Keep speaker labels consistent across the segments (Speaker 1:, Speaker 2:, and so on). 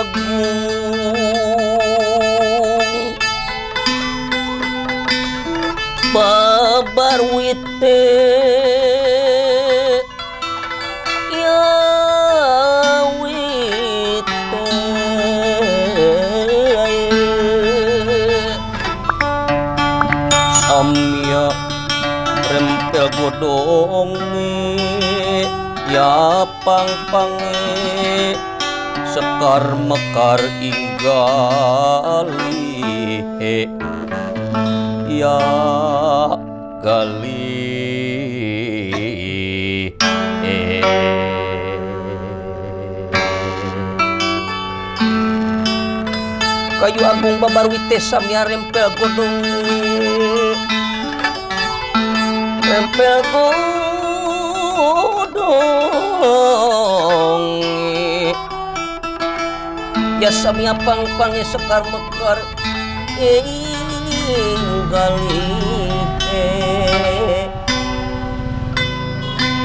Speaker 1: Agung babarwite ya wite samya rempel godonge ya pang-pange sekar mekar inggali ya gali. Kayu agung babarwite samya rempel godong rempel godong ya samya pang-pange sekar mekar inggali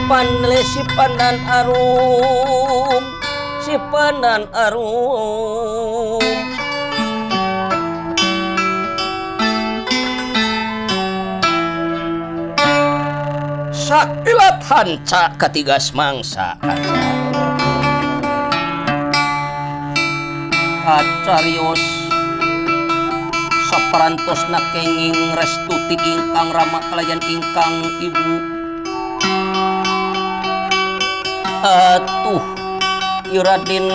Speaker 1: panle si pandan arum si pandan arum sakilat hanca katigas mangsa kacarios saparantosna kenging restuti ingkang rama kalayan ingkang ibu. Atuh Raden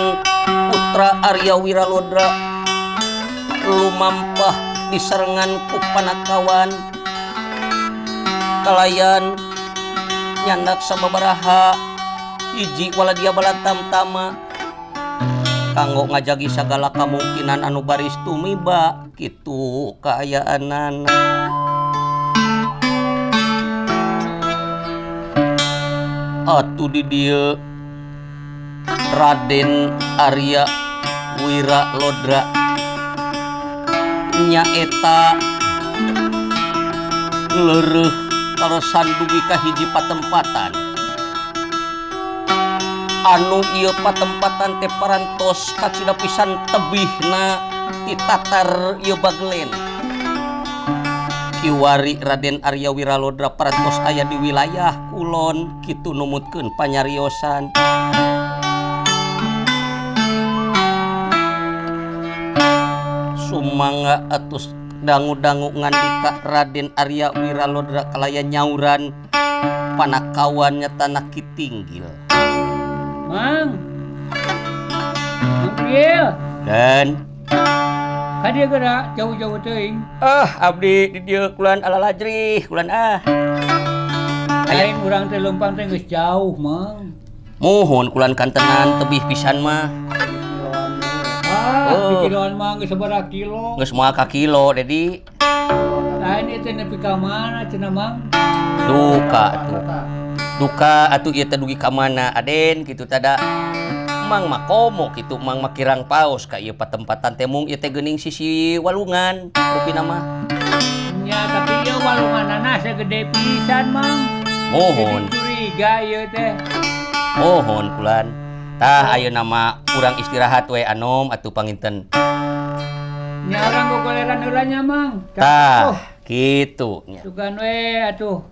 Speaker 1: Putra Arya Wiralodra lumampah diserengan ku panakawan kalayan nyandak sababaraha hiji waladia balatamtama kanggo ngajagi sagala kamungkinan anu baris tumiba kitu kaayaanana. Atuh di dieu Raden Arya Wiralodra nyaeta leureuh kalesan dugi ka hiji patempatan anu ieu patempatan teh parantos kacida pisan tebihna ti tatar ieu bagelen. Kiwari Raden Arya Wiralodra parantos aya di wilayah kulon kitu numutkeun panyariosan. Sumangga atus dangu-dangu ngandika Raden Arya Wiralodra kalayan nyauran panakawan nyata Ki Tinggil.
Speaker 2: Mang, Mang
Speaker 1: dan
Speaker 2: kadieu geura jauh-jauh teuing.
Speaker 1: Ah, abdi di dieu kulan ala lajrih, kulan ah.
Speaker 2: Lain urang teh leumpang teh geus jauh, Mang.
Speaker 1: Muhun kulan kantenan tebih pisan mah.
Speaker 2: Ah, oh. Di kiloan mah geus sabaraha kilo.
Speaker 1: Geus moal ka kilo, Dedi.
Speaker 2: Lain ieu teh nepi ka mana cenah, Mang?
Speaker 1: Duka atuh. Duka atuh ieu teh dugi ka mana, Aden kitu tada. Mang mah komo kitu, Mang mah kirang paos ka ieu patempatan teh mung ieu teh geuning sisi walungan rupina mah.
Speaker 2: Nya tapi ieu walunganana sagede pisan, Mang.
Speaker 1: Mohon.
Speaker 2: Curiga ieu teh.
Speaker 1: Mohon kulan. Tah ayeuna mah urang istirahat we anom atuh panginten.
Speaker 2: Nya urang gogoleran heula nya, Mang.
Speaker 1: Tah kitu nya.
Speaker 2: Sugan we atuh.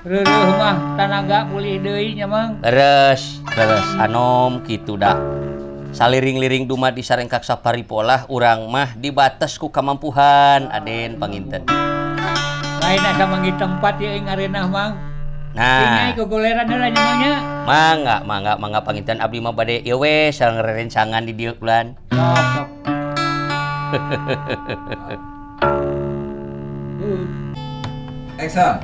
Speaker 2: Reureum mah tanaga pulih deui nya, Mang.
Speaker 1: Leres, leres anom kitu da. Saliring-liring dumadi sarengkak saparipolah urang mah dibates ku kamampuhan Aden panginten.
Speaker 2: Lain asa manggih tempat ieu ing arenah, Mang.
Speaker 1: Nah,
Speaker 2: gogoleran heula nya, Mang nya.
Speaker 1: Mangga, mangga, mangga panginten abdi mah bade ieu we sareng rerencangan di dieu kulan.
Speaker 2: Sok.
Speaker 3: Action.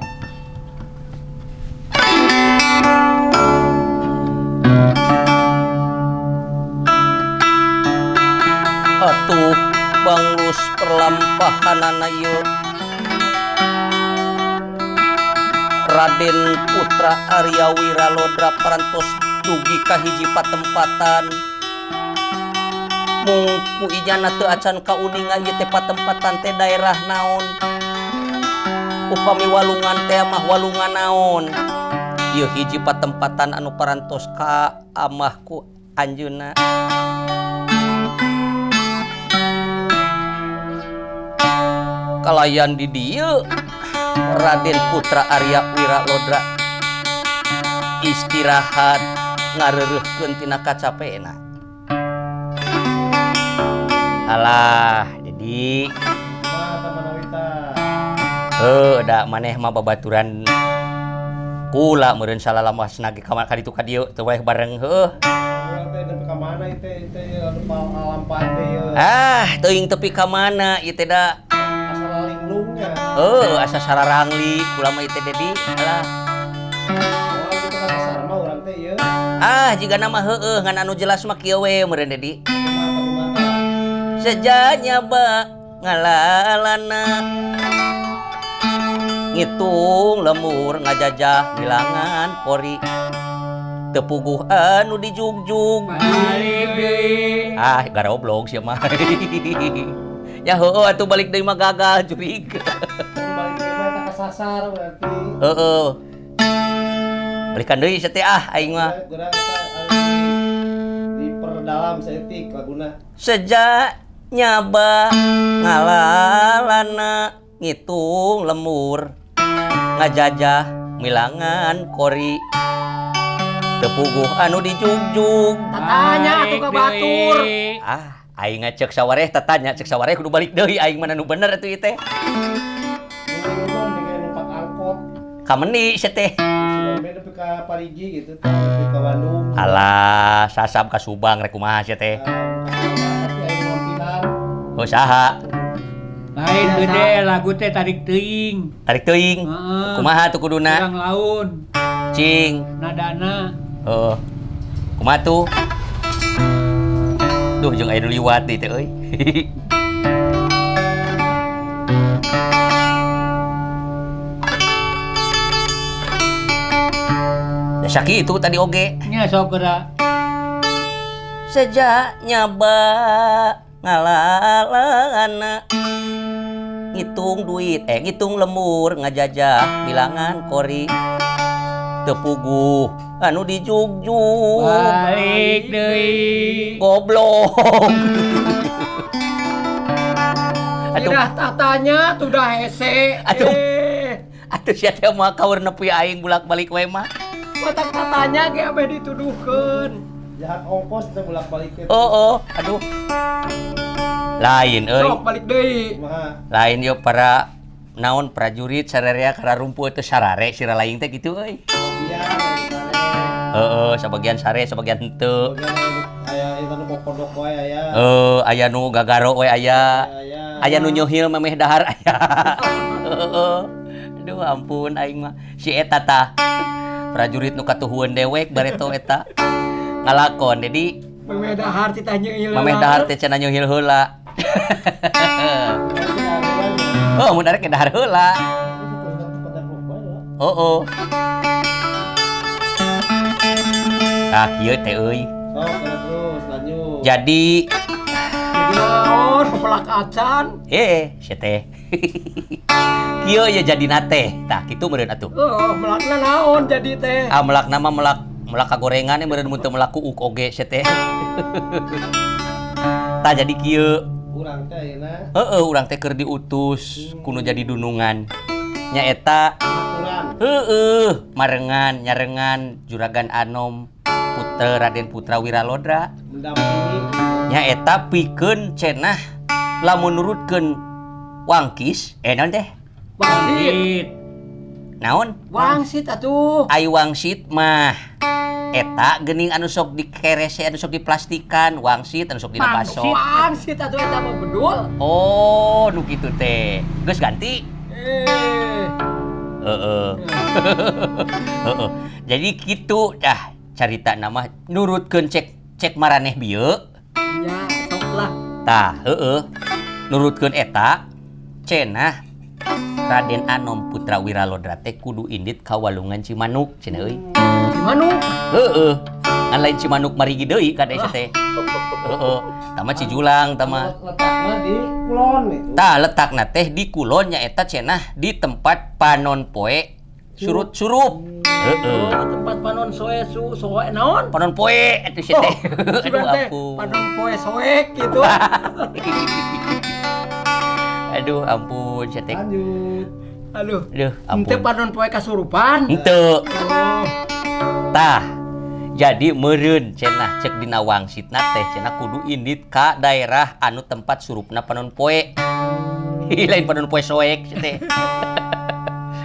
Speaker 1: Atuh banglus perlampahanana ieu Raden Putra Arya Wiralodra parantos dugi ka hiji patempatan mung ku ijana teu acan kauninga ieu teh patempatan teh daerah naon upami walungan teh mah walungan naon ieu hiji patempatan anu parantos ka amah ku anjeunna. Kalayan di dieu Raden Putra Arya Wiralodra istirahat ngareureuhkeun tina kacapena. Alah, jadi heuh da maneh mah babaturan kula meureun salalamasna ge ka ditu ka dieu teu wae bareng heuh.
Speaker 3: Urang teh nepi ka mana ieu teh anu lampahan teh ieu.
Speaker 1: Ah, teuing tepi ka mana ieu teh da.
Speaker 3: Asa lalinglungnya.
Speaker 1: Heuh, asa sararangli kula mah ieu teh Dedi. Alah.
Speaker 3: Oh, kitu ka sasar mah urang teh ieu.
Speaker 1: Ah, jigana mah heueuh ngan anu jelas mah kieu we meureun Dedi.
Speaker 3: Kumaha?
Speaker 1: Sejanya ba ngalalana ngitung lemur ngajajah bilangan kori teu puguh anu dijugjug.
Speaker 2: Balik deui.
Speaker 1: Ah, garoblog sia mah. Ya heueuh atuh balik deui mah gagal jurig.
Speaker 3: Balik deui mah eta kasasar berarti.
Speaker 1: Heueuh. Balikan deui sia teh ah aing mah.
Speaker 3: Geura eta anu diperdalam saeutik laguna.
Speaker 1: Sejak nyaba ngalalana ngitung lemur ngajajah milangan kori teu puguh anu dijugjug.
Speaker 4: Tatanya atuh ka batur.
Speaker 1: Ah, aing ngacek sawareh tatanya cek sawareh kudu balik deui aing mana nu bener atuh ieu teh.
Speaker 3: Ngomong dengan numpak angkot.
Speaker 1: Kameni sia teh.
Speaker 3: Sudah nepi ka Parigi gitu, nepi ka Bandung.
Speaker 1: Alah, sasab ka Subang rek kumaha sia teh.
Speaker 3: Tapi aing mampihan.
Speaker 1: Oh saha?
Speaker 2: Lain gede lagu teh tarik teuing.
Speaker 1: Tarik teuing.
Speaker 2: Heeh.
Speaker 1: Kumaha tuh kuduna?
Speaker 2: Kurang laun.
Speaker 1: Cing.
Speaker 2: Nadana.
Speaker 1: Heeh. Kumaha tuh? Duh, jeung aya nu liwat deui teh euy. Da sakitu tadi oge.
Speaker 2: Nya sok geura.
Speaker 1: Sejak nyaba ngalalana ngitung duit ngitung lemur ngajajah bilangan kori teu puguh anu dijugjug.
Speaker 2: Balik deui.
Speaker 1: Goblok. Atuh
Speaker 4: Tirah tatanya tuh dah hese.
Speaker 1: Atuh. Atuh sia teh mah kaur nepi aing bolak-balik we mah.
Speaker 4: Matak tatanya ge ameh dituduhkeun.
Speaker 3: Jahat ongkos teh bolak-balik teh.
Speaker 1: Oh, oh, aduh. Lain euy.
Speaker 4: Sok balik deui.
Speaker 3: Kumaha?
Speaker 1: Lain yo para naon prajurit sararea kararumput teh sarare sira lain teh kitu euy.
Speaker 3: Iya, sare.
Speaker 1: Heeh, sabagian sare, sabagian henteu.
Speaker 3: Bagian aya eta nu kokodok wae aya.
Speaker 1: Heuh, aya nu gagaro we aya.
Speaker 3: Aya.
Speaker 1: Aya nu nyeuhil memeh dahar aya. Heeh. Aduh ampun aing mah. Si eta tah. Prajurit nu katuhueun dewek bareto eta. Ngalakon Dedi.
Speaker 4: Memeh dahar titah nyeuhil.
Speaker 1: Memeh dahar teh cenah nyeuhil heula. Oh, mun arek dahar heula. Heeh. Tah kieu teh euy.
Speaker 3: Sok terus lanjut.
Speaker 1: Jadi
Speaker 4: naon pepelak acan.
Speaker 1: Sia teh. Kieu ye jadina teh. Tah kitu meureun atuh.
Speaker 4: Oh, melakna naon jadi teh?
Speaker 1: Ah, melakna mah melak kagorengan meureun mun teu melak kuuk oge sia teh. Tah jadi kieu.
Speaker 3: Urang teh ayeuna.
Speaker 1: Heeh, urang teh keur diutus kudu jadi dunungan. Nyaeta heeh, marengan nyarengan Juragan Anom Putra Raden Putra Wiralodra.
Speaker 3: Mendampingi.
Speaker 1: Nyaeta pikeun cenah lamun nurutkeun wangkis naon teh?
Speaker 4: Wangsit.
Speaker 1: Naon?
Speaker 4: Wangsit atuh.
Speaker 1: Ai wangsit mah eta geuning anu sok dikerese anu sok diplastikan wangsit anu sok dina baso.
Speaker 4: Wangsit atuh eta mah bedul.
Speaker 1: Oh, nu kitu teh. Geus ganti. Heeh. Heeh. Jadi kitu dah carita nama nurutkeun cek maraneh bieu.
Speaker 4: Nya sok lah.
Speaker 1: Tah, heeh. Nurutkeun eta cenah Raden Anom Putra Wiralodra teh kudu indit ka Walungan Cimanuk cenah euy.
Speaker 4: Cimanuk?
Speaker 1: Heeh. Ngan lain Cimanuk marigi deui ka desa teh. Heeh. Tama Cijulang tama.
Speaker 3: Letakna di kulon itu.
Speaker 1: Tah letakna teh di kulon nyaeta cenah di tempat panon poe surut-surup. Heeh.
Speaker 4: Oh, tempat panon soe su soe naon?
Speaker 1: Panon poe atuh sia teh. Aduh
Speaker 4: Sugan teh
Speaker 1: ampun.
Speaker 4: panon poe soek gitu.
Speaker 1: Aduh, ampun sia teh.
Speaker 3: Lanjut.
Speaker 4: Aduh.
Speaker 1: Aduh,
Speaker 4: Henteu
Speaker 1: ampun.
Speaker 4: panon poe kasurupan.
Speaker 1: Henteu.
Speaker 4: Oh.
Speaker 1: Tah. Jadi meureun cenah cek dina wangsitna teh cenah kudu indit ka daerah anu tempat surupna panon poe. Lain panon poe soek sia teh.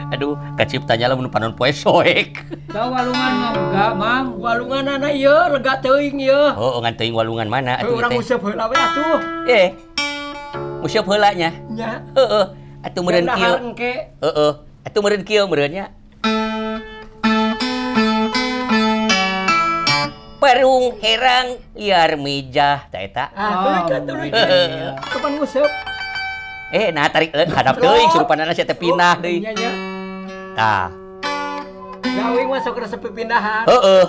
Speaker 1: Aduh, kaciptanya lamun panon poe soek.
Speaker 2: Tahu walungan mah enggak, Mang.
Speaker 4: Walunganana ieu lega teuing ieu.
Speaker 1: Oh, ngan teuing walungan mana atuh
Speaker 4: Urang
Speaker 1: teh.
Speaker 4: useup heula we atuh.
Speaker 1: Eh. Useup heula nya.
Speaker 4: Nya.
Speaker 1: Heeh. Atuh meureun kieu.
Speaker 4: Dahar engke.
Speaker 1: Heeh. Atuh meureun kieu meureun nya. Parung herang liar mijah ta eta.
Speaker 4: Ah, tuluy tuluy. Kapan nguseup?
Speaker 1: Eh, nah tarik hadap teuing surupanana sia teh pindah deui.
Speaker 4: Nya nya.
Speaker 1: Tah.
Speaker 4: Gawing mah sok resep pindahan.
Speaker 1: Heeh.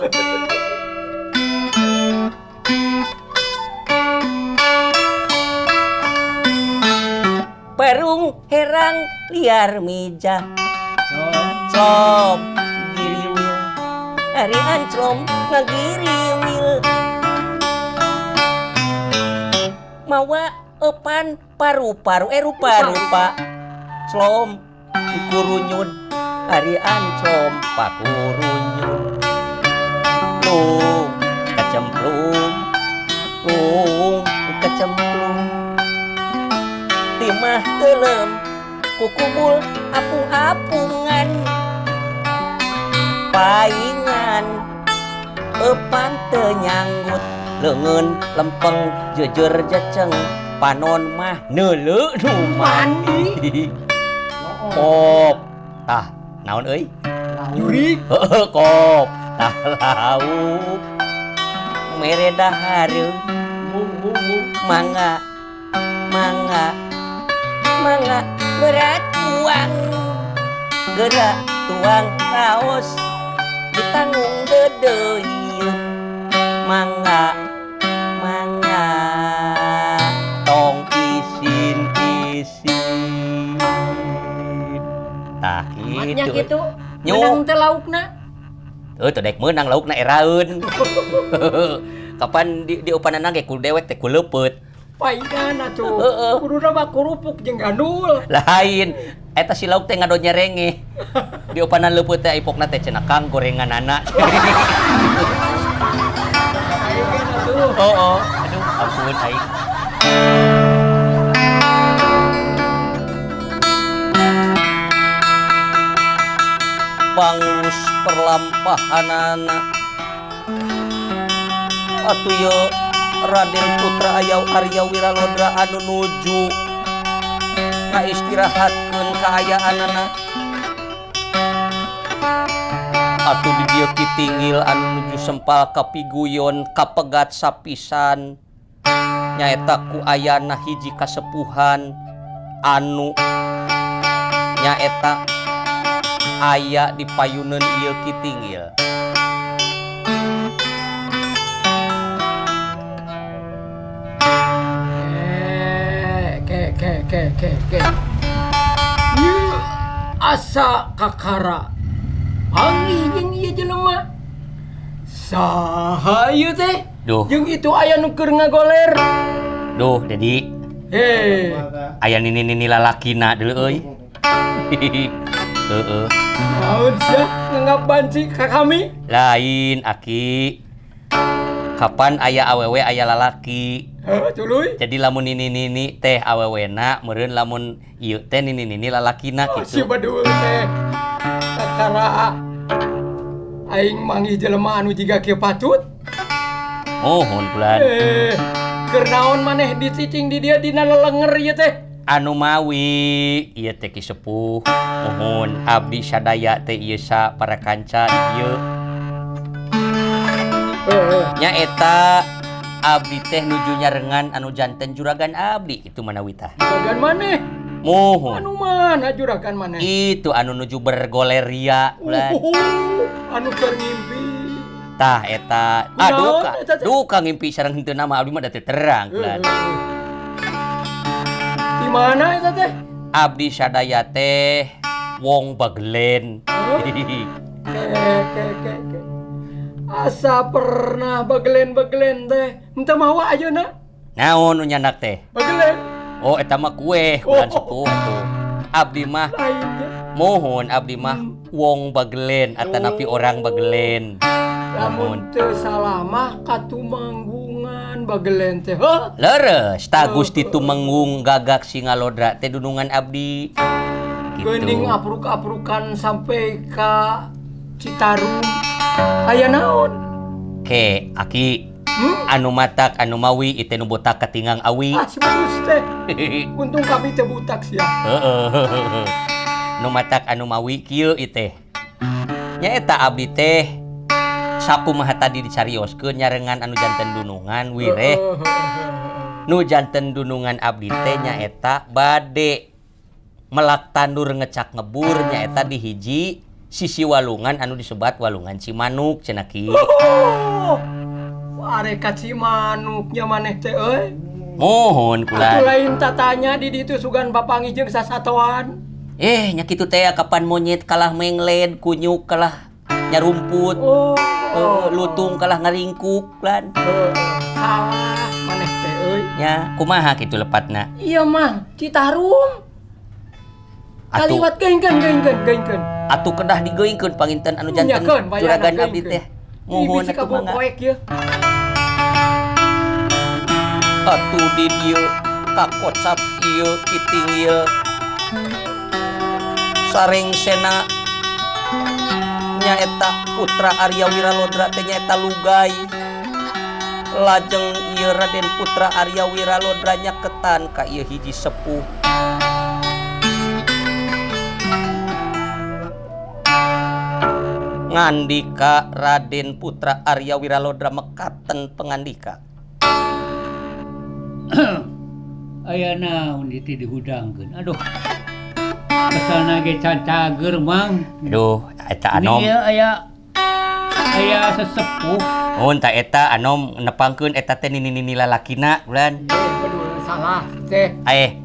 Speaker 1: Parung herang liar mijah
Speaker 2: Oh,
Speaker 1: clom giriwil ari anclom ngagiriwil mawa epan paru-paru rupa-rupa clom kurunyun ari anclom pakurunyun lung kecemplung lung kecemplung timah teuleum kukumul apung-apungan paingan eupan teu nyanggut leungeun lempeng jejer jeceng panon mah neuleu nu mandi kop tah naon euy
Speaker 4: Jurik.
Speaker 1: Heeh, kop tah lauk mere dahareun mangga mangga mangga berat tuang gerak tuang raos ditanggung deudeuieun mangga mangga tong isin isin tah
Speaker 4: Nya
Speaker 1: kitu
Speaker 4: kitu.
Speaker 1: Nyu.
Speaker 4: Menang teh laukna.
Speaker 1: Heuh teu daek meunang laukna eraeun. Kapan di upanana ge ku dewek teh ku leupeut.
Speaker 4: Paingan atuh.
Speaker 1: Heeh.
Speaker 4: Kuduna mah kerupuk jeung gandul.
Speaker 1: Lain eta si lauk teh ngadon nyerenge. Di upanan leupeut teh ipokna teh cenah Kang gorenganana.
Speaker 4: Paingan atuh.
Speaker 1: Oh, oh. Aduh, ampun aing. Bangus perlampahanana. Atuh ye Raden Putra Ayau Arya Wiralodra anu nuju ngaistirahatkeun kaayaanana. Atuh di dieu Ki Tinggil anu nuju sempal kapiguyon kapegat sapisan nyaeta ku ayana hiji kasepuhan anu nyaeta aya di payuneun ieu Ki Tinggil.
Speaker 4: Ke ke ke ke ke. Ieu asa kakara. Panggih jeung ieu jelema. Saha ieu teh?
Speaker 1: Duh.
Speaker 4: Jeung itu aya nu keur ngagoler.
Speaker 1: Duh, Dedi,
Speaker 4: Heh.
Speaker 1: aya nini-nini lalakina deuleu euy. Heeh.
Speaker 4: Naon sia nganggap banci ka kami?
Speaker 1: Lain aki. Kapan aya awewe aya lalaki.
Speaker 4: Heuh, tuluy.
Speaker 1: Jadi lamun nini-nini teh awewena meureun lamun ieu teh nini-nini lalakina
Speaker 4: Oh, si
Speaker 1: kitu.
Speaker 4: badul teh. Kakara aing manggih jelema anu jiga kieu patut.
Speaker 1: Mohon bulan.
Speaker 4: Eh, keur naon maneh dicicing di dieu dina lelenger ieu teh?
Speaker 1: Anu mawi ieu teh Ki Sepuh. Mohon abdi sadaya teh ieu sa para kanca di dieu.
Speaker 4: Heeh.
Speaker 1: Nya eta abdi teh nuju nyarengan anu janten juragan abdi itu manawi tah.
Speaker 4: Juragan maneh?
Speaker 1: Mohon.
Speaker 4: Anu mana juragan maneh?
Speaker 1: Itu anu nuju bergoleria bulan.
Speaker 4: Anu keur ngimpi.
Speaker 1: Tah eta. Ah
Speaker 4: Kunaon
Speaker 1: duka.
Speaker 4: eta teh?
Speaker 1: Duka ngimpi sareng henteu nama abdi mah da teu terang bulan.
Speaker 4: Di mana eta teh?
Speaker 1: Abdi sadaya teh wong bagelen.
Speaker 4: Ke ke ke ke. Asa pernah bagelen-bagelen teh. Henteu mawa ayeuna.
Speaker 1: Naon nu nyandak teh?
Speaker 4: Bagelen.
Speaker 1: Oh eta mah kue bulan sepuh atuh. Abdi mah mohon abdi mah wong Bagelen atanapi orang Bagelen.
Speaker 4: Lamun teu salah mah katumanggungan Bagelen teh. Heuh.
Speaker 1: Leres, ta Gusti Tumenggung Gagak Singalodra teh dunungan abdi. Gitu.
Speaker 4: Geuning apruk-aprukan sampai ka Citarum. Aya naon?
Speaker 1: Ke aki anu matak anu mawi ieu nu botak katingang awi.
Speaker 4: Ah, si bagus teh. Untung kami teh butak sia.
Speaker 1: Heeh. Nu matak anu mawi kieu ieu teh. Nyaeta abdi teh sakumaha tadi dicarioskeun nyarengan anu janten dunungan wireh. Nu janten dunungan abdi teh nyaeta bade melak tandur ngecak ngebur nyaeta di hiji sisi walungan anu disebat walungan Cimanuk cenah ki.
Speaker 4: Oh, arek ka Cimanuknya maneh teh euy.
Speaker 1: Mohon kula.
Speaker 4: Atuh lain tatanya di ditu sugan papanggih jeung sasatoan.
Speaker 1: Nya kitu teh kapan monyet kalah mengled, kunyuk kalah nyarumput.
Speaker 4: Oh,
Speaker 1: lutung kalah ngaringkuk lan.
Speaker 4: Salah maneh teh euy.
Speaker 1: Nya kumaha kitu lepatna?
Speaker 4: Iya mah Citarum. Kaliwat geungkeun.
Speaker 1: Atuh kedah digeungkeun panginten anu janten juragan abdi teh. Mohon atuh mangga. Atuh di dieu kakocap ieu kitinggil. Sarengsena nyaeta putra Arya Wiralodra teh nyaeta Lugai. Lajeng ieu Raden Putra Arya Wiralodra nyaketan ka ieu hiji sepuh. Ngandika Raden Putra Arya Wiralodra mekaten pengandika.
Speaker 2: Aya naon dieu teh dihudangkeun. Aduh. Kesalna ge can cager mang.
Speaker 1: Aduh, eta anom.
Speaker 2: Ieu aya sesepuh.
Speaker 1: Mun ta eta anom nepangkeun eta teh nini-nini lalakina bulan.
Speaker 4: Aduh, salah teh.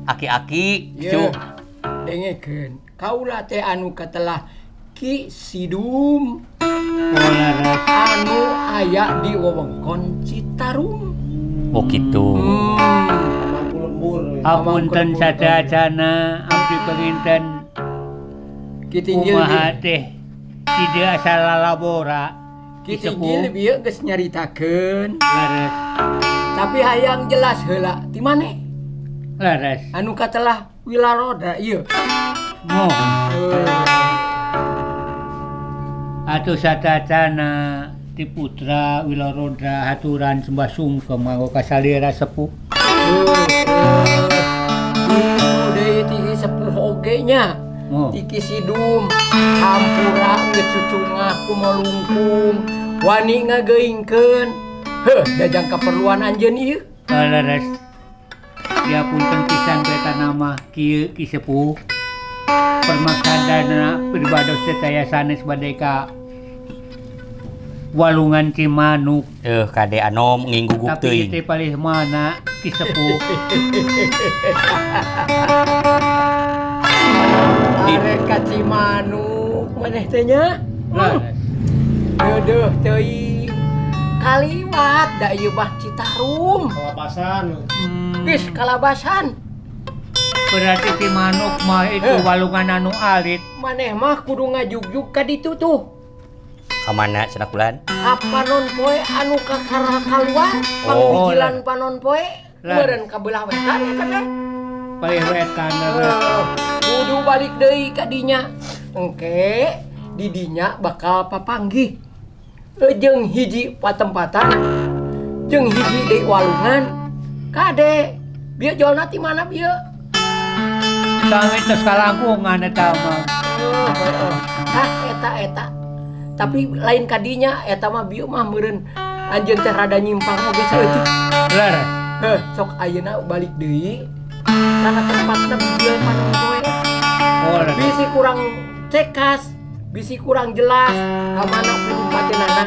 Speaker 1: Aki-aki cu.
Speaker 4: Dengekeun. Kaula teh anu katelah Ki Sidum. Anu aya di wewengkon Citarum.
Speaker 1: Oh kitu.
Speaker 2: Apunten sadayana abdi panginten.
Speaker 4: Ki Tinggil
Speaker 2: kumaha teh tidak asal lalabora.
Speaker 4: Ki Tinggil bieu geus nyaritakeun.
Speaker 2: Leres.
Speaker 4: Tapi hayang jelas heula ti maneh?
Speaker 2: Leres.
Speaker 4: Anu katelah Wilarodra ieu.
Speaker 2: Mohon. Atuh satacana ti putra Wilarodra haturan sembah sungkem nganggo kasalira sepuh.
Speaker 4: Deui ti sepuh oge nya. Ti Ki Sidum hampura geus cucungah kumalungkung wani ngageungkeun. Heuh, dajang kaperluan anjeun ieu.
Speaker 2: Leres. Ya punten pisan beta nama kieu Ki Sepuh. Permaksadana pribados teh sanes bade ka walungan Cimanuk.
Speaker 1: Kade anom ngingguguk teuing.
Speaker 2: Tapi teh palih mana Ki Sepuh.
Speaker 4: Arek ka Cimanuk maneh teh nya? Deudeuh teuing. Kaliwat da ieu mah Citarum.
Speaker 3: Kalabasan.
Speaker 4: Geus kalabasan.
Speaker 2: Berarti Cimanuk mah itu walungan anu alit.
Speaker 4: Maneh mah kudu ngajugjug ka ditu tuh.
Speaker 1: Ka mana cenah kulan?
Speaker 4: Ka panon poe anu kakara kaluar, pangbijilan panon poe, meureun ka belah wetan eta teh.
Speaker 2: Palih wetan.
Speaker 4: Kudu balik deui ka dinya. Engke di dinya bakal papanggih. Jeung hiji patempatan, jeung hiji deui walungan. Kade, bieu jolna ti mana bieu?
Speaker 2: Sami tos kalangkungan eta mah.
Speaker 4: Tah eta. Tapi lain kadinya eta mah bieu mah meureun anjeun teh rada nyimpang oge saeutik.
Speaker 2: Leres.
Speaker 4: Heuh, sok ayeuna balik deui kana tempatna bijil panon poe.
Speaker 2: Oh,
Speaker 4: bisi kurang cekas, bisi kurang jelas ka mana pilumpateunana.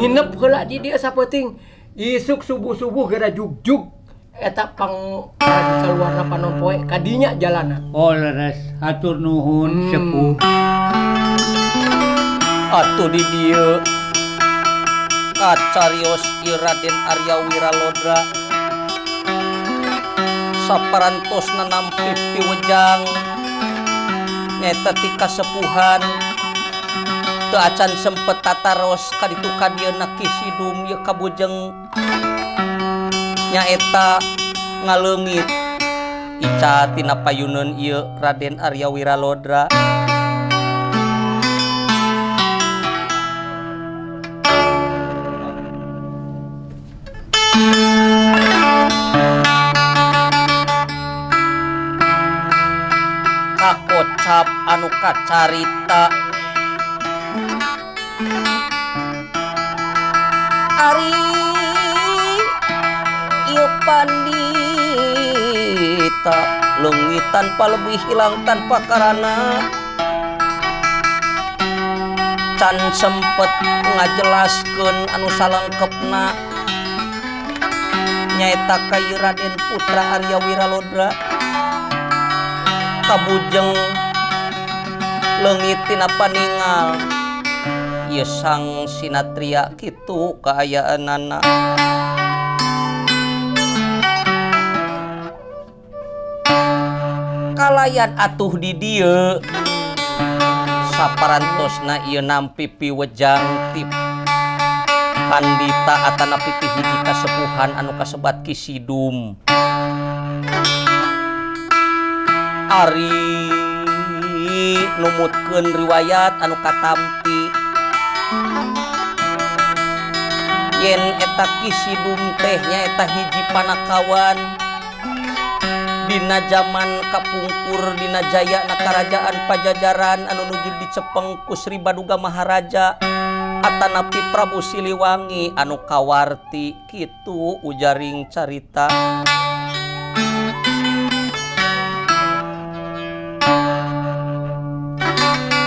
Speaker 4: Nginep heula di dieu sapeuting. Isuk subuh-subuh geura jugjug eta pang kaluarna panon poe kadinya jalana.
Speaker 2: Oh leres, hatur nuhun sepuh.
Speaker 1: Atuh di dieu kacarios ieu Raden Arya Wiralodra. Saparantosna nampi piwejang nyaeta ti kasepuhan teu acan sempet tataros ka ditu ka dieuna Ki Sidum ieu kabujeng nyaeta ngaleungit ica tina payuneun ieu Raden Arya Wiralodra. Kakocap anu kacarita ari ieu pandita leungit tanpa lebih hilang tanpa karana can sempet ngajelaskeun anu salengkepna nyaeta ka ieu Raden Putra Arya Wiralodra kabujeng leungit tina paningal ieu sang sinatria kitu kaayaanana. Kalayan atuh di dieu saparantosna ieu nampi piwejang ti pandita atanapi ti hiji kasepuhan anu kasebat Ki Sidum. Ari numutkeun riwayat anu katampi yen eta Ki Sidum teh nyaeta hiji panakawan dina jaman kapungkur dina jayana karajaan Pajajaran anu nuju dicepeng ku Sri Baduga Maharaja atanapi Prabu Siliwangi anu kawarti kitu ujaring carita.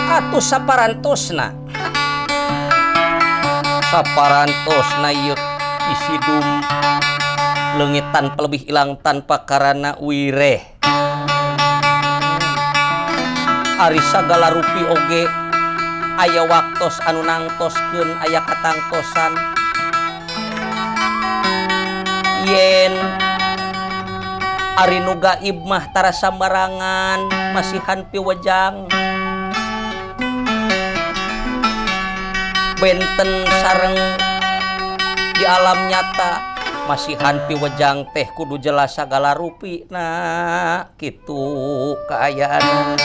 Speaker 1: Atuh saparantosna ieu Ki Sidum leungit tanpa lebih hilang tanpa karana wireh. Ari sagala rupi oge aya waktos anu nangtoskeun aya katangtosan yen ari nu gaib mah tara sambarangan masihan piwejang benten sareng di alam nyata masihan piwejang teh kudu jelas sagala rupi nah kitu kaayaan.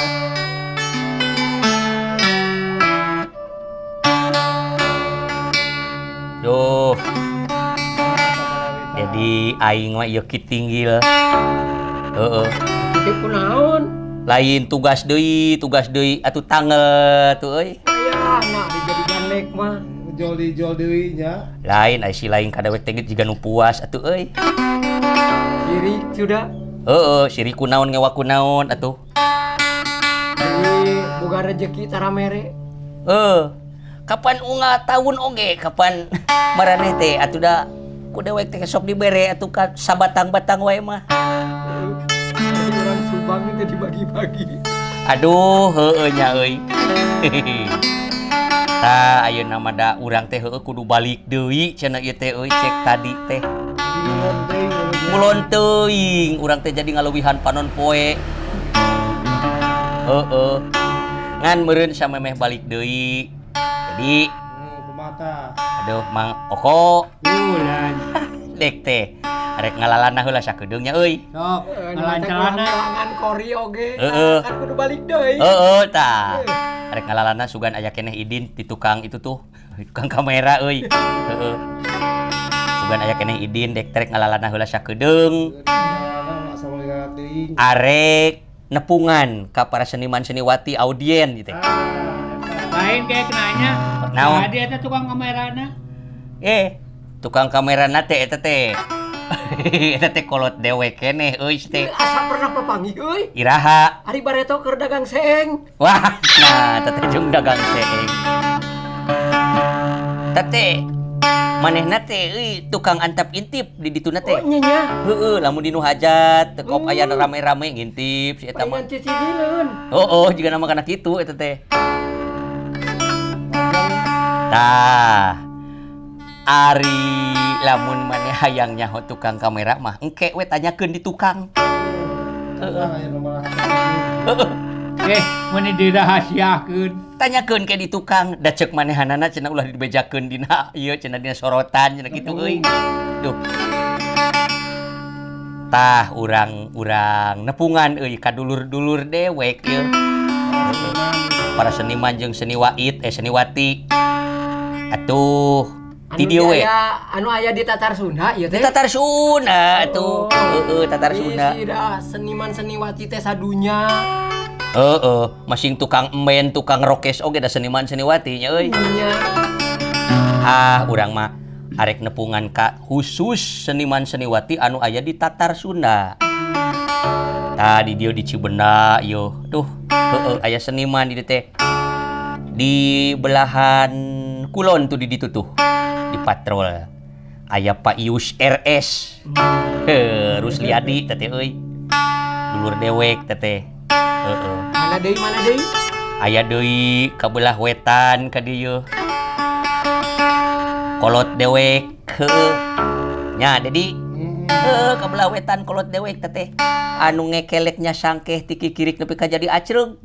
Speaker 1: Duh, jadi aing mah ieu ki tinggil. Heeh.
Speaker 4: Kitu kunaon?
Speaker 1: Lain tugas deui atuh tangel tuh euy.
Speaker 4: Ayah, dijadi gandek mah.
Speaker 3: Jol deui nya.
Speaker 1: Lain ai si lain kadawek teh jiga nu puas atuh euy.
Speaker 4: Sirik sudah.
Speaker 1: Heeh, sirik kunaon ngewa kunaon atuh.
Speaker 4: Jadi boga rezeki tara mere.
Speaker 1: Heuh. Kapan unga tahun oge kapan maraneh teh atuh da ku dewek teh sok dibere atuh ka sabatang-batang wae mah.
Speaker 4: Jadi urang Subang teh dibagi-bagi.
Speaker 1: Aduh, heueuh nya euy. Tah ayeuna mah da urang teh heueuh kudu balik deui cenah ieu teh euy cek tadi teh. Ngulon teuing urang teh jadi ngaleuwihan panon poe. Heueuh. Ngan meureun samemeh balik deui. Jadi
Speaker 3: kumaha?
Speaker 1: Aduh Mang Oko.
Speaker 2: Ulan.
Speaker 1: Dek teh arek ngalalana heula sakedeung nya euy.
Speaker 2: Sok, ngalancelana
Speaker 4: kalangan kori oge.
Speaker 1: Heeh.
Speaker 4: Kan kudu balik deui.
Speaker 1: Heeh tah. Arek ngalalana sugan aya keneh idin ti tukang itu tuh, tukang kamera euy. Heeh. Sugan aya keneh idin dek terek ngalalana heula sakedeung. Arek nepungan ka para seniman seniwati audien gitu.
Speaker 2: Lain kayak kenanya.
Speaker 1: Naon?
Speaker 2: Tadi eta tukang kamerana.
Speaker 1: Tukang kamerana teh eta teh. Eta teh kolot dewek keneh euy teh.
Speaker 4: Asa pernah papanggih euy.
Speaker 1: Iraha.
Speaker 4: Ari bareto keur dagang seeng.
Speaker 1: Wah, nah eta teh jeung dagang seeng. Teh manehna teh euy tukang antap intip di dituna teh.
Speaker 4: Oh nya nya.
Speaker 1: Heueuh, lamun dinu hajat teu kop aya rame-rame ngintip si eta mah.
Speaker 4: Paingan cicidileun.
Speaker 1: Oh, jiga nama kana kitu eta teh. Tah. Ari lamun maneh hayang nyaho tukang kamera mah engke we tanyakeun di tukang.
Speaker 3: Urang aya nomor.
Speaker 2: Eh, mun dirahasiakeun.
Speaker 1: Tanyakeun ke di tukang, da ceuk manehanana cenah ulah dibejakeun dina ieu cenah dina sorotan cenah kitu euy. Duh. Tah urang-urang nepungan euy ka dulur-dulur dewek ieu. Para seniman jeung seniwait eh seniwati. Atuh ti
Speaker 4: Anu
Speaker 1: dieu we.
Speaker 4: aya anu aya di Tatar Sunda ieu
Speaker 1: Di
Speaker 4: teh.
Speaker 1: Tatar Sunda atuh. Heeh, Tatar Sunda.
Speaker 4: Ih, dah seniman seniwati teh sadunya.
Speaker 1: Heeh, masing tukang emben, tukang rokes oge da seniman seniwati nya euy.
Speaker 4: Nya.
Speaker 1: Ah, urang mah arek nepungan ka khusus seniman seniwati anu aya di Tatar Sunda. Tah di dieu di Cibenda yo. Duh, heeh aya seniman di dieu teh. Di belahan kulon tuh di ditu tuh. Di patrol. Aya Pak Ius RS. Heuh, Rusliadi teh euy. Dulur dewek teh. Heeh.
Speaker 4: Mana deui, mana deui?
Speaker 1: Aya deui ka belah wetan ka dieu. Kolot dewek heueuh. Nya Dedi. Heuh, ka belah wetan kolot dewek teh. Anu ngekeleknya sangkeh ti kikirik nepi ka jadi acreug.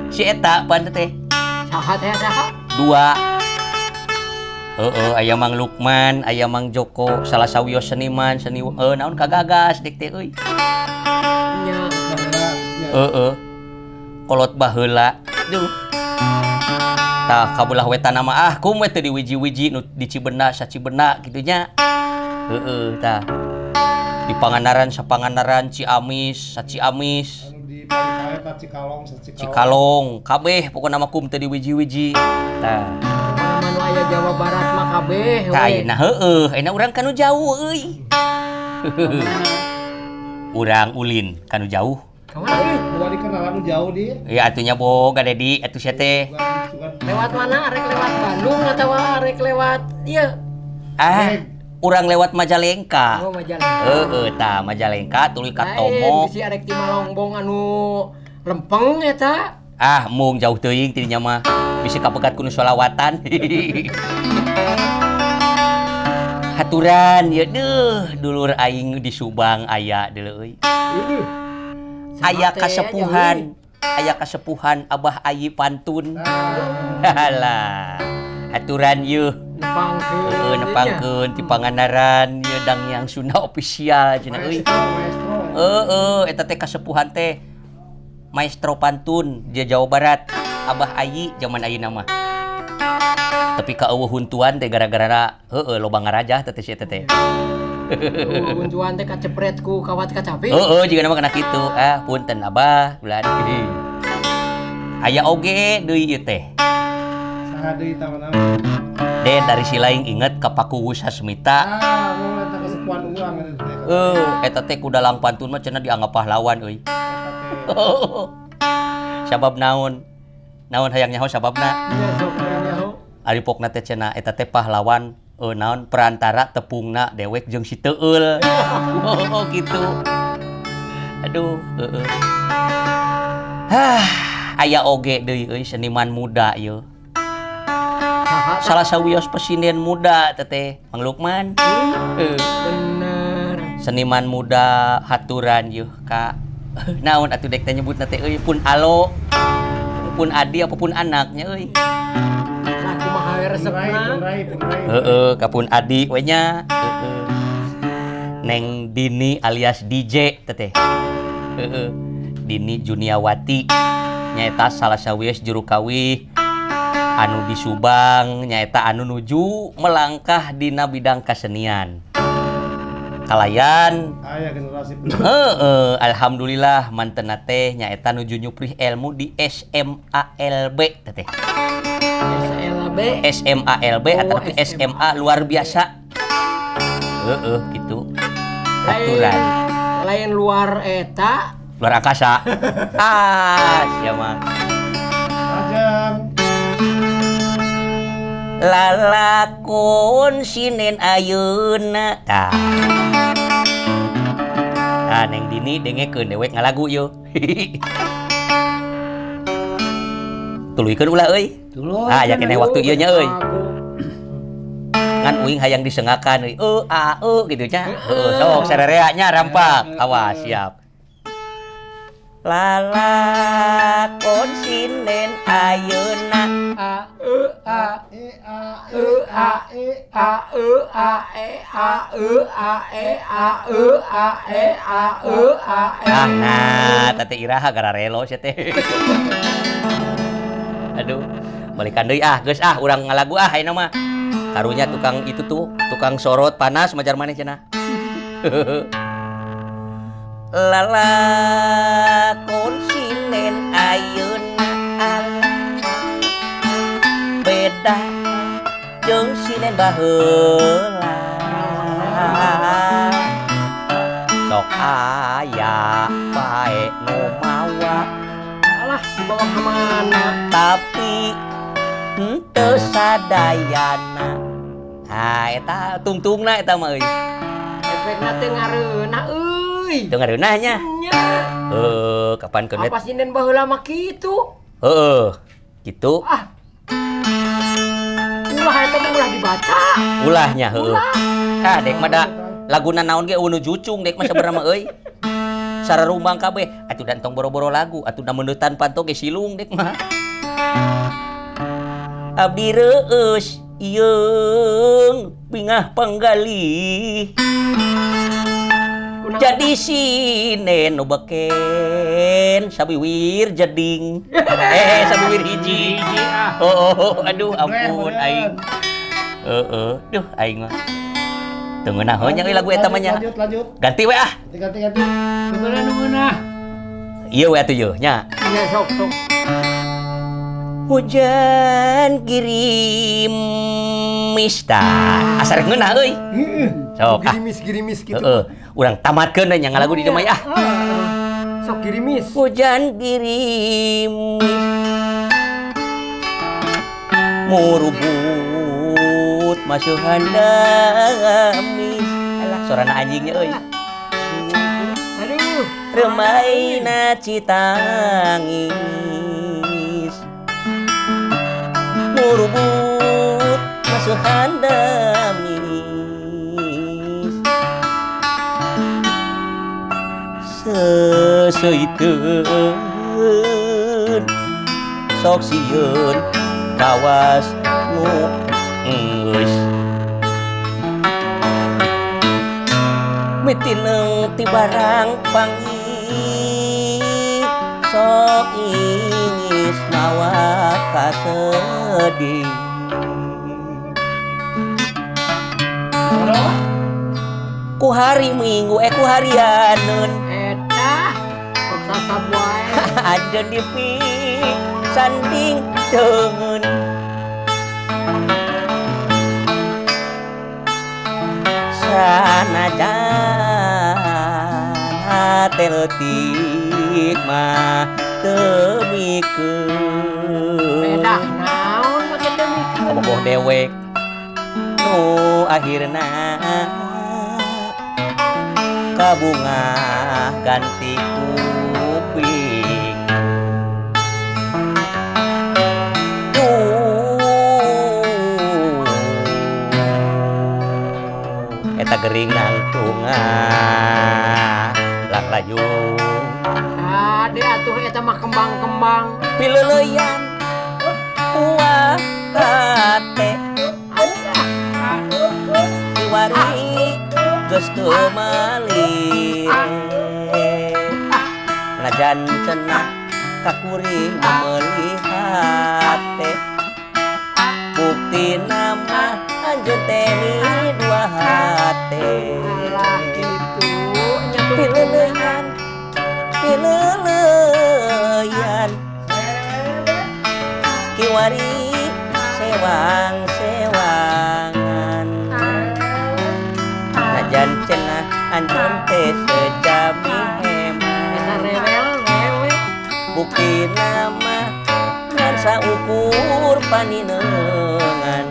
Speaker 1: Si eta pan teh.
Speaker 4: Saha teh, saha?
Speaker 1: Dua. Heeh, aya Mang Lukman, aya Mang Joko, salah sawios seniman, seni naon kagagas dek teh euy.
Speaker 4: Nya.
Speaker 1: Heeh. Kolot baheula. Duh. Tah kabelah wetan mah ah kum we teu diwiji-wiji nu di Cibenda sacibenda kitu nya. Heeh tah. Di Pangandaran sapangandaran, Ciamis saciamis.
Speaker 3: Anu di Palikae ka Cikalong sacikalong.
Speaker 1: Cikalong, kabeh pokona mah kum teu diwiji-wiji. Tah.
Speaker 4: Mana nu aya Jawa Barat mah kabeh
Speaker 1: Tah
Speaker 4: we.
Speaker 1: ayeuna heueuh, ayeuna urang kanu jauh euy. Urang ulin kanu jauh.
Speaker 4: Ka mana euy?
Speaker 3: Bukan dikenalan nu jauh di.
Speaker 1: Ya atunya boga Dedi atuh sia teh.
Speaker 3: Bukan
Speaker 4: Lewat mana? Arek lewat Bandung atau arek lewat ieu?
Speaker 1: Ah, urang lewat Majalengka.
Speaker 4: Oh, Majalengka.
Speaker 1: Heeh, tah Majalengka tuluy ka
Speaker 4: Lain,
Speaker 1: Tomo.
Speaker 4: bisi arek ti Malongbong anu lempeng eta.
Speaker 1: Ah, mung jauh teuing ti dinya mah. Bisi kapegat ku nu sholawatan. Haturan ye deuh dulur aing di Subang aya deuleu euy. Aya
Speaker 4: Sama teh
Speaker 1: kasepuhan, aya kasepuhan Abah Ayi Pantun. Halah. Haturan yeuh.
Speaker 4: Nepangkeun.
Speaker 1: Heeh, nepangkeun ti Pangandaran ieu Danghyang Sunda official cenah euy.
Speaker 3: Maestro, maestro.
Speaker 1: Heeh, eta teh kasepuhan teh maestro pantun di Jawa Barat, Abah Ayi zaman ayeuna mah. Tapi ka eueuh huntuan teh gara-gara heueuh loba ngarajah teh si eta teh.
Speaker 4: Huntuan teh kacepret ku kawat kacapi.
Speaker 1: Heeh, jiga nama kena kitu. Ah, punten Abah, bulan. Aya oge deui ieu teh.
Speaker 3: Saha deui tah mana?
Speaker 1: Den dari si lain inget ka Paku Sasmita.
Speaker 3: Ah, mun eta kasepuhan urang eta teh.
Speaker 1: Eta teh ku dalang pantun mah cenah dianggap pahlawan euy.
Speaker 3: Eta teh.
Speaker 1: Sabab naon? Naon hayang nyaho sababna?
Speaker 4: Nya sok nyaho.
Speaker 1: Ari pokna teh cenah eta teh pahlawan naon perantara tepungna dewek jeung si teueul. Oh, gitu. Aduh, heeh. Hah, aya oge deui euy seniman muda ieu.
Speaker 4: Saha?
Speaker 1: Salah sawios presiden muda teteh Mang Lukman. Heuh.
Speaker 4: Bener.
Speaker 1: Seniman muda haturan yeuh ka naon atuh dek teh nyebutna teh euy pun alo pun adi apa pun anaknya euy.
Speaker 4: Lah kumaha we
Speaker 3: Punrai,
Speaker 4: resepna?
Speaker 3: punrai, punrai.
Speaker 1: Heeh, ka pun adi we nya. Heeh. Neng Dini alias DJ teteh. Heeh. Dini Juniawati nyaeta salah sawios juru kawih anu di Subang nyaeta anu nuju melangkah dina bidang kesenian. Kalayan
Speaker 3: Aya generasi penerus.
Speaker 1: Heeh, alhamdulillah mantena teh nyaeta nuju nyuprih ilmu di SMALB teteh.
Speaker 4: SLB.
Speaker 1: SMALB
Speaker 4: Oh,
Speaker 1: atau SMA luar biasa. Heeh, gitu. Aturan.
Speaker 4: Lain luar eta.
Speaker 1: Luar angkasa. Ah, siapa?
Speaker 3: Ajang.
Speaker 1: Lalakon sinen ayeuna. Tah. Tah Neng Dini dengekeun dewek ngalagu yeuh. Tuluykeun ulah euy.
Speaker 2: Tuluy.
Speaker 1: Ah, aya keneh waktu ieu nya euy.
Speaker 4: Aku.
Speaker 1: Ngan uing hayang disengakan euy. E a e gitu nya. Heeh, sok sarerea nya rampak. Awas siap. Lalakon sinden ayeuna
Speaker 2: A E A
Speaker 3: E A
Speaker 4: E A
Speaker 3: E
Speaker 4: A E A E A E A E A E A E A E A E.
Speaker 1: Ah, nah, teh iraha gara relo sia teh. Aduh, balikan deui ah, geus ah, urang ngalagu ah ayeuna mah. Karunya tukang itu tuh, tukang sorot panas majar maneh cenah. Lalakon sinden ayeuna beda jeung sinden baheula. Sok aya bae nu mawa
Speaker 4: Alah, dibawa ka mana?
Speaker 1: Tapi henteu sadayana. Ha eta tungtungna eta mah euy.
Speaker 4: Efekna teu ngareunah euy.
Speaker 1: Teu ngareunah nya.
Speaker 4: Nya.
Speaker 1: Heuh, kapan keun
Speaker 4: Apa sinden baheula mah kitu?
Speaker 1: Heeh. Gitu.
Speaker 4: Ah. Ulah eta mah ulah dibaca.
Speaker 1: Ulahnya heueuh. Ah dek mah da laguna naon ge eueuh nu jucung dek mah sabenerna mah euy. Sararumbang kabeh atuh da entong boro-boro lagu atuh da meuneutan panto ge silung dek mah. Abdi reueus ieung bingah panggalih.
Speaker 4: Kunaon?
Speaker 1: Jadi sinden nu beken sabiwir jeding. Sabiwir hiji.
Speaker 2: Hiji ah.
Speaker 1: Oh, oh, aduh ampun aing. Heeh, duh aing mah. Teu ngeunaheun nya euy lagu eta mah nya.
Speaker 3: Lanjut, lanjut.
Speaker 1: Ganti we ah.
Speaker 3: Ganti, ganti, ganti.
Speaker 2: Sebenarnya nu ngeunah.
Speaker 1: Ieu we atuh yeuh nya.
Speaker 4: Nya sok sok.
Speaker 1: Hujan gerimis tah. Asa rek ngeunah euy. Sok ah.
Speaker 4: Gerimis-gerimis gitu.
Speaker 1: Heeh. Urang tamatkeun we nya ngalagu di dieu mah ah.
Speaker 4: Sok gerimis.
Speaker 1: Hujan gerimis murubut masuhan damis. Alah sorana anjingnya euy.
Speaker 4: Aduh.
Speaker 1: Remaina citangis murubut masuhan damis. Seseiteun sok sieun kawas nu geus mitineng ti barang panggih sok ingis mawa kasedih. Ku hari Minggu ku harianeun
Speaker 4: Eta sok sasab wae.
Speaker 1: Anjeun dipi sanding deungeun sanajan hate leutik mah teu mikeun.
Speaker 4: Pedah naon make teu mikeun.
Speaker 1: Kabogoh dewek nu akhirna kabunga ganti kuping. Duh, eta gering nangtunga lak laju.
Speaker 4: Ade atuh eta mah kembang-kembang.
Speaker 1: Pileuleyan uah kate kiwari geus teu malire. Najan cenah kakuring meuli hate bukti nama anjeun teh dua hate.
Speaker 4: Alah kitu nya tuh.
Speaker 1: Pileuleyan pileuleyan kiwari sewang-sewangan. Najan cenah anjeun teh sejami hemat
Speaker 4: Eta rewel rewe.
Speaker 1: Bukti nama ngan saukur paninengan.